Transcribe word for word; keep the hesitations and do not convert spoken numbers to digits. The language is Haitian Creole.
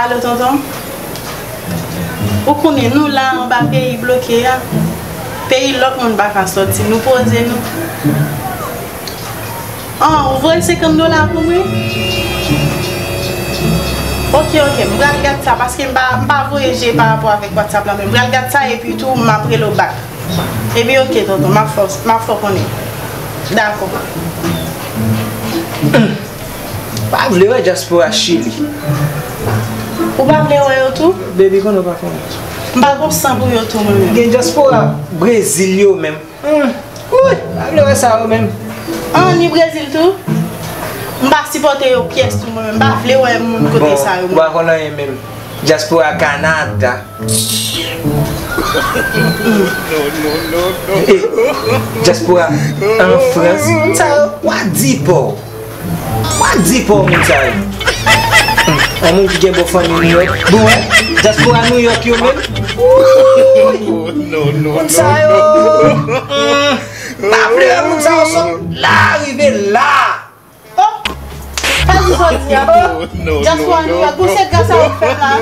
Alo, tonton? Ou konnen nou la anba peyi bloke a. Peyi lòt moun pa ka sòti. Nou poze nou. An, ou voye senkant dola pou mwen? Ok, ok, m pral gad sa, paske m pa, m pa voye je pa rapò avèk WhatsApp la, men m pral gad sa, epi tou, m ap rele w back. Epi, ok, tonton, m ap fè w, m ap fè w konnen. Dakò. Pa vle wè dyaspora Chili. Ou pa vle wè yo tou? Baby, konnen w pa konnen. M pa gon san pou yo tou, mwen menm. Gen dyaspora Brezil yo menm. Hmm. Wi, pa vle wè sa yo menm. An, ni Brezil tou? M pa sipòte yo pyès tou, mwen menm. M pa vle wè moun kote sa yo, mwen. Bon, ou pa konn anyen menm. Dyaspora Kanada. E, dyaspora an Frans. Moun sa yo, w a di pa w. W a di pa w moun sa yo. Hmm, yon moun ki gen bon fanmi New York. Bon, wè, dyaspora New York yo menm. Wouy! Moun sa yo. Hmm, pa vle wè moun sa yo sot la, rive la. Oh! Pa di sa w di a. Oh! Dyaspora New York, bon, se gras a ou k fè m la.